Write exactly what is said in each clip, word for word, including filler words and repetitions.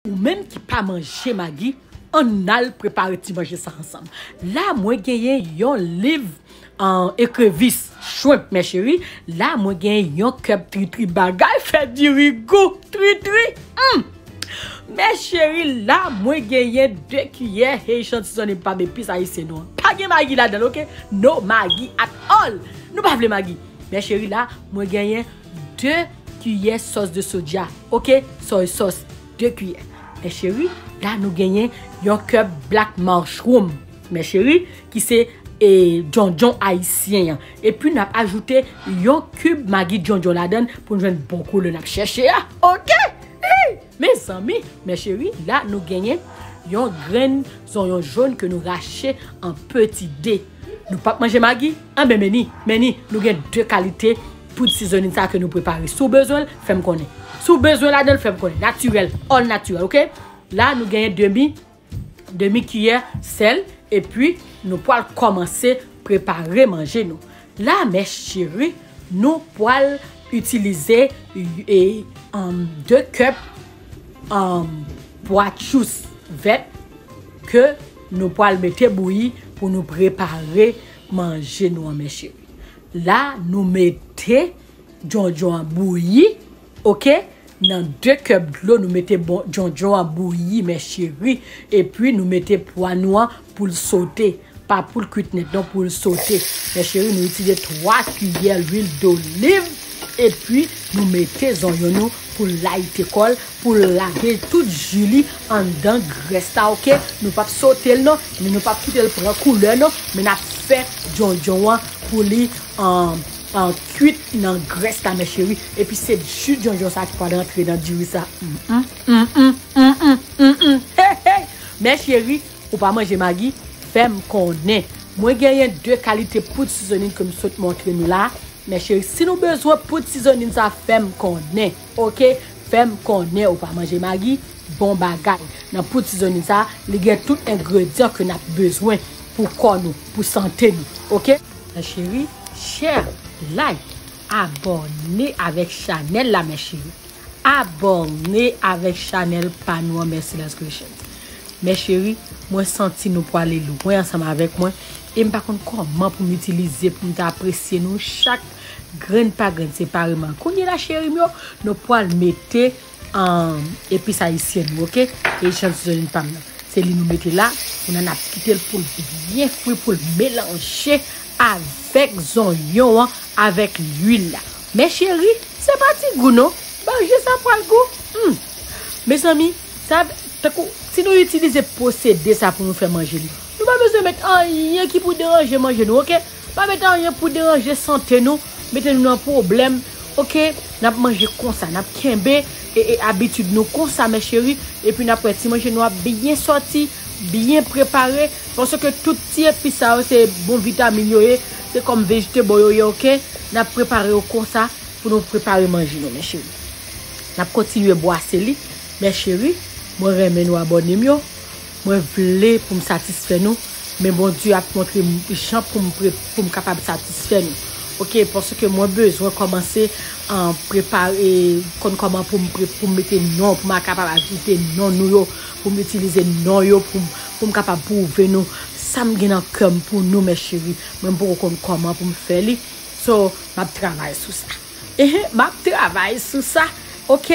Ou menm ki pa manje magi, ann al prepare ti manje sa ansanm. La, mwen genyen yon liv an ekrevis, shrimp, mè cheri. La, mwen genyen yon kèp tritri, bagay fè diri gou, tritri. Hmm. Mè cheri, la, mwen genyen de kiyè Haitian seasoning, pa epis ayisyen non. Pa gen magi ladan, ok? No magi at all. Nou pa vle magi. Mè cheri, la, mwen genyen de kiyè sòs de soja, ok? Soy sauce, de kiyè. Mè cheri, la, nou genyen yon kèp black mushroom, mè cheri, ki se e djondjon ayisyen an. Epi n ap ajoute yon kib magi djondjon ladan l pou n jwenn bon koulè n ap chèche a. Ok? Hey! Mezanmi, mè cheri, la nou genyen yon grenn zonyon jòn ke nou rache an peti de. Nou p ap manje magi? Anben, men ni, men ni, nou gen de kalite poud seasoning sa ke nou prepare. Si w bezwen l, fè m konnen. Si w bezwen ladan l, fè m konnen. Natirèl, all natirèl, ok? La, nou genyen demi demi kiyè sèl, epi nou pral kòmanse prepare manje nou. La, mè cheri, nou pral itilize e, um, de kèp, um, bwa chous vèt ke nou pral mete bouyi pou nou prepare manje nou an, mè cheri. La, nou mete djondjon an bouyi, ok? Nan de kèp dlo, nou mete bon, djondjon an bouyi, mè cheri. Epi nou mete pwa nou an pou l sote. Pa pou l kwit nèt, non, pou l sote. Mè cheri, nou itilize twa kiyè lwil doliv. Epi nou mete zonyon nou pou l layite kò l, pou l lage tout ji li anndan grès la, ok? Nou p ap sote l, non, men nou p ap kite l pran koulè, non, men n ap fè djondjon an pou li, um, an kwit nan grès la, mè cheri. Epi se ji djondjon sa ki pral rantre nan diri sa. Mm, mm, mm, mm, mm, mm, mm, mm. Hey, hey. Mè cheri, ou pa manje magi? Fè m konnen. Mwen genyen de kalite poud seasoning ke m sot montre nou la. Mè cheri, si nou bezwen poud seasoning sa, fè m konnen. Ok? Fè m konnen ou pa manje magi. Bon bagay. Nan poud seasoning sa, li gen tout engredyan ke n ap bezwen pou kò nou, pou sante nou. Ok? Mè cheri, share, like, abòne avèk chanèl la, mè cheri. Abòne avèk chanèl pa nou an, Merciless Creations. Mè cheri, mwen santi nou pwale lwen ansanm avèk mwen, e m pa konn kòman pou m itilize pou m ta apresye nou chak grenn pa grenn separeman. Kounye la, cheri m yo, nou pral mete, um, epis ayisyen nou, ok? Haitian seasoning pa m nan. Se li nou mete la, kounye a n ap kite l pou l byen fri, pou l melanje avèk zonyon an, avèk lwil la. Mè cheri, se pa ti gou non. Manje sa pral gou. Hmm. Mezanmi, sa, tankou, si nou itilize pwosede sa pou nou fè manje nou, nou pa bezwen met anyen ki pou deranje manje nou, ok? Pa met anyen pou deranje sante nou, mete nou nan pwoblèm, ok? N ap manje konsa, n ap kenbe e, e abitid nou konsa, mè cheri, epi n ap wè ti manje nou ap byen sòti, byen prepare, paske tout ti epis sa yo se bon vitamin yo ye, se kòm vegetable yo ye, ok? N ap prepare yo konsa pou nou prepare manje nou, mè cheri. N ap kontinye bwase li, mè cheri, mwen renmen nou abòne m yo. Mwen vle pou m satisfè nou, men Bondye ap montre m jan pou m pre-, pou m kapab satisfè nou. Ok, paske mwen bezwen kòmanse, an, prepare, konn kòman pou m pre-, pou m mete non, pou m kapab ajoute non nou yo, pou m itilize non yo, pou m, pou m kapab pwouve nou sa m gen nan kè m pou nou, mè cheri. Mwen m poko konn kòman pou m fè li. So, m ap travay sou sa. Ehe, m ap travay sou sa, ok?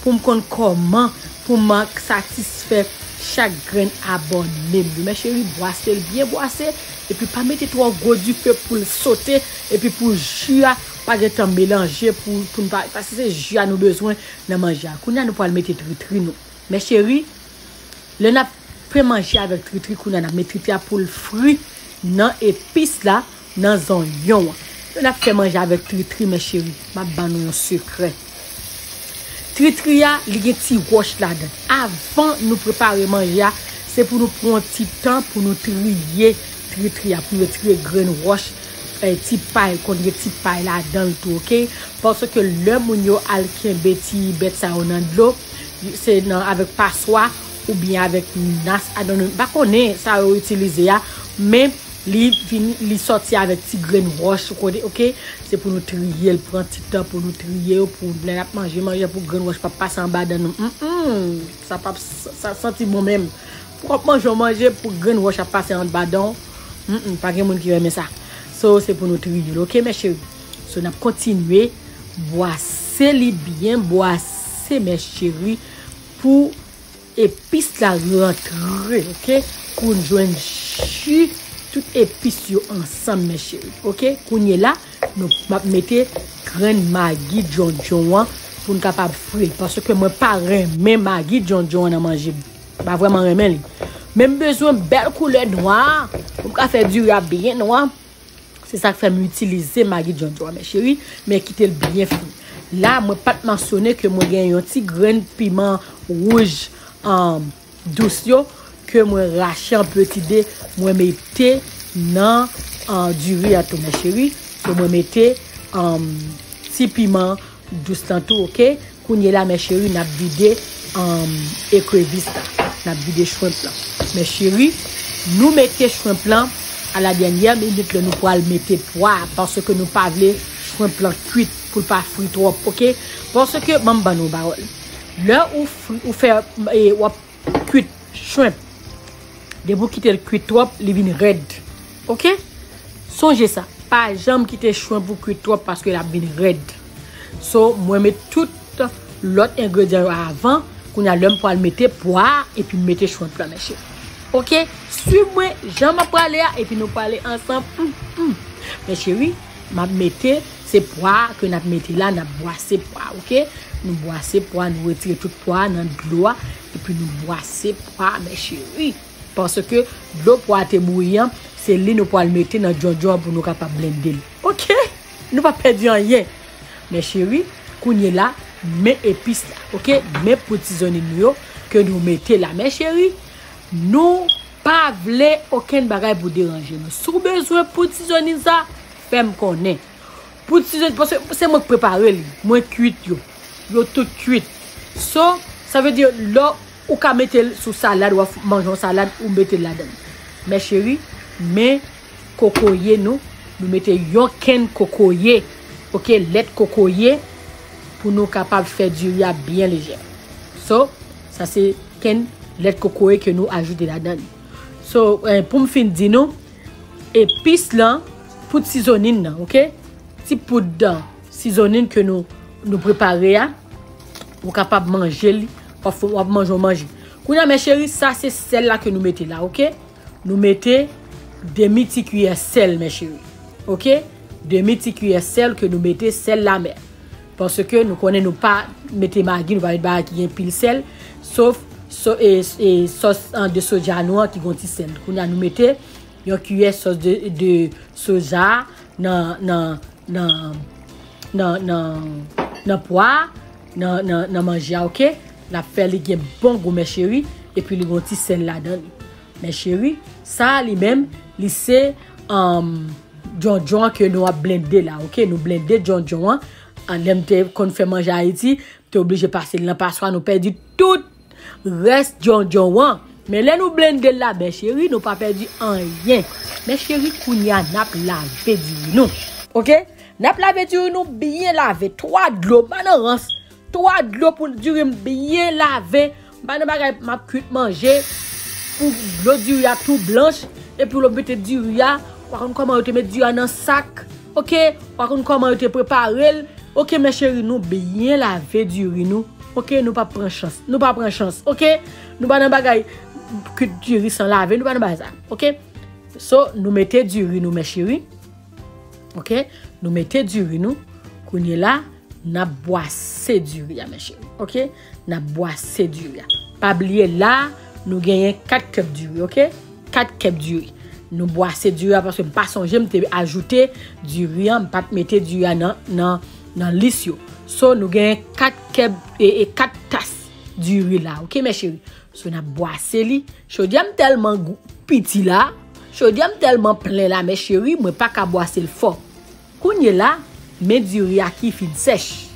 Pou m konn kòman pou m satisfè chak grenn abòne m yo. Mè cheri, bwase l byen bwase, epi pa mete twò gwo dife pou l sote, epi pou ji a pa gentan melanje, pou, pou n pa, paske se ji a nou bezwen nan manje a. Kounye a nou pral mete tritri nou. Mè cheri, lè n ap fè manje avèk tritri, kounye a n ap met tritri a pou l fri nan epis la, nan zonyon an. Lè n ap fè manje avèk tritri, mè cheri, m ap ban nou yon sekrè. Tritri a, li gen ti wòch ladan. Avan nou prepare manje a, se pou nou pran yon ti tan pou nou triye tritri a, pou nou retire grenn wòch, eh, ti pay, konn gen ti pay ladan l tou, ok? Paske lè moun yo al kenbe ti bèt sa yo nan dlo, se nan, avèk paswa oubyen avèk nas, I don't know, m pa konnen sa yo itilize a, men Li vini, li sòti avèk ti grenn wòch sou kote, oke? Se pou nou triye l, pran ti tan pou nou triye yo, pou lè n ap manje, manje pou grenn wòch p ap pase anba dan nou. Mm, mm, sa p ap sa, sa santi bon menm. Pou w ap manje yon manje, pou grenn wòch ap pase anba dan w, mm, mm, pa gen moun ki renmen sa. So, se pou nou triye l, oke, mè cheri? So, n ap kontinye bwase li byen, bwase, mè cheri, pou epis la rantre, oke? Pou n jwenn ji, tout epis yo ansanm, mè cheri, oke? Kounye la, nou, m ap mete grenn magi djondjon an pou n kapab fri l, paske mwen pa renmen magi djondjon an nan manje m. M pa vrèman renmen li. Men m bezwen bèl koulè nwa pou m ka fè diri a byen nwa. Se sa k fè m itilize magi djondjon an, mè cheri, men kite l byen fri. La, mwen pa t mansyone ke mwen gen yon ti grenn piman wouj, um, dous yo, ke mwen rache an peti de, mwen mete nan, uh, diri a tou, mè cheri. Ke mwen mete, um, ti piman dous lan tou, oke? Kounye la, mè cheri, n ap vide, um, ekrevis la. N ap vide shrimp lan. Mè cheri, nou mete shrimp lan a la dènyè minit lè nou pral mete pwa, paske nou pa vle shrimp lan kwit pou l pa fri twòp, oke? Paske, ban m ban nou yon pawòl. Lè ou fri, ou fè, e, w ap kwit shrimp. Depi w kite l kwit twòp, li vin rèd. Oke? Sonje sa. Pa janm kite shrimp ou kwit twòp paske l ap vin rèd. So, mwen met tout lòt engredyan yo avan. Kounye a, lè m pral mete pwa a, epi m mete shrimp lan, mè cheri. Oke? Swiv mwen, jan m ap prale a, epi nou prale ansanm. Mm, mm. Mè cheri, m ap mete, se pwa ke n ap mete la, n ap bwase pwa, oke? Nou bwase pwa, nou retire tout pwa nan dlo a, epi nou bwase pwa, mè cheri. Paske dlo pwa te bouyi an, se li nou pral mete nan djondjon an pou nou kapab blende l. Oke? Nou pa pèdi anyen. Mè cheri, kounye la, men epis la, oke? Men poud sizonning nou yo ke nou mete la. Mè cheri, nou pa vle okenn bagay pou deranje nou. Si w bezwen poud sizonning sa, fè m konnen. Poud sizonning, paske se mwen k prepare li. Mwen kwit yo. Yo tout kwit. So, sa vle di, lè ou ka mete l sou salad, w ap manje yon salad, ou mete l ladan l. Mè cheri, men kokoye nou, nou mete yon kenn kokoye, oke, lèt kokoye, pou nou kapab fè diri a byen lejè. So, sa se kenn lèt kokoye ke nou ajoute ladan li. So, eh, pou m fin di nou, epis lan, poud sizonning nan, oke? Ti poud sizonning ke nou, nou prepare a, ou kapab manje li, w ap, w ap manje yon manje. Kounye a, mè cheri, sa se sèl la ke nou mete la, oke? Nou mete demi ti kiyè sèl, mè cheri. Oke? Demi ti kiyè sèl ke nou mete sèl lamè. Paske nou konnen nou pa mete magi, nou pa mete bagay ki gen pil sèl, sof so, e, e, sòs, an, de soja nou an ki gon ti sèl. Kounye a nou mete yon kiyè sòs de, de soja nan, nan, nan, nan, nan, nan pwa, nan, nan, nan manje a, oke? N ap fè li gen bon gou, mè cheri, epi li gon ti sèl ladan li. Mè cheri, sa a li menm, li se, um, djondjon an ke nou ap blende la, oke? Nou blende djondjon an. An, lè m te konn fè manje Ayiti, m te oblije pase l nan paswa, nou pèdi tout rès djondjon an. Men lè nou blende l la, mè cheri, nou pa pèdi anyen. Mè cheri, kounye a, n ap lave diri nou. Oke? N ap lave diri nou byen lave. Twa dlo, pa nan rans. Twa dlo pou diri m byen lave. M pa nan bagay m ap kwit manje pou dlo diri a tou blanch. Epi w mete diri a, w pa konn kòman yo te met diri a nan sak. Oke? W pa konn kòman yo te prepare l. Oke, mè cheri, nou byen lave diri nou. Oke, nou pa pran chans. Nou pa pran chans. Oke? Nou pa nan bagay kwit diri san lave. Nou pa nan bagay sa. Oke? So, nou mete diri nou, mè cheri. Oke? Nou mete diri nou. Kounye la, n ap bwase diri a, mè cheri. Oke? N ap bwase diri a. Pa bliye la, nou genyen kat kèb diri, oke? Kat kèb diri. Nou bwase diri a paske m pa sonje m te ajoute diri a, m pa t mete diri a nan, nan, nan lis yo. So, nou genyen kat kèb, e, e kat tas diri la, oke, mè cheri? So, n ap bwase li. Chodyè m tèlman gou-, piti la. Chodyè m tèlman plen la, mè cheri, mwen pa ka bwase l fò. Kounye la, men diri a ki fin sèch.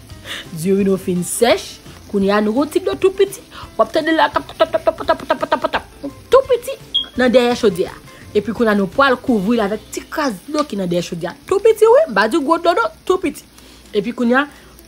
Diri nou fin sèch. Kounye a, nou gon ti dlo tou piti. W ap tande la, tap, tap, tap, tap, tap, tap, tap, tap, tap, tap. Tou piti nan dèyè chodyè a. Epi kounye a nou pral kouvri l avèk ti kras dlo ki nan dèyè chodyè a. Tou piti wi, m pa di gwo dlo non, tou piti. Epi kounye a,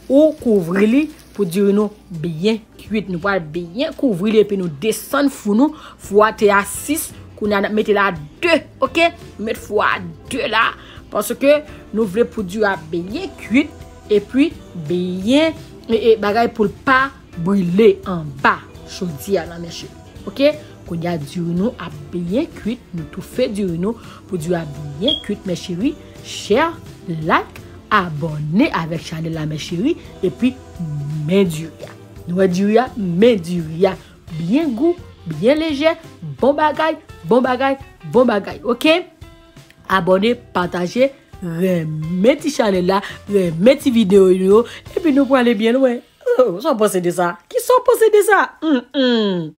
ou kouvri li pou diri nou byen kwit. Nou pral byen kouvri li epi nou desann fou nou. Fou a te a sis, kounye a n ap mete l a de, oke? Nou met fou a de la, paske nou vle pou diri a byen kwit, epi byen, e, e, bagay pou l pa brile anba chodyè a la, mèsi. Oke? Kounye a diri nou ap byen kwit, nou toufe diri nou pou diri a byen kwit, mè cheri. Share, like, abòne avèk chanèl la, mè cheri, epi men diri a. Nou wè diri a, men diri a. Byen gou, byen lejè, bon bagay, bon bagay, bon bagay. Oke? Abòne, pataje, renmen ti chanèl la, renmen ti videyo yo, epi nou prale byen lwen. Oh, sa w panse de sa? Kisa w panse de sa? Hmm, hmm.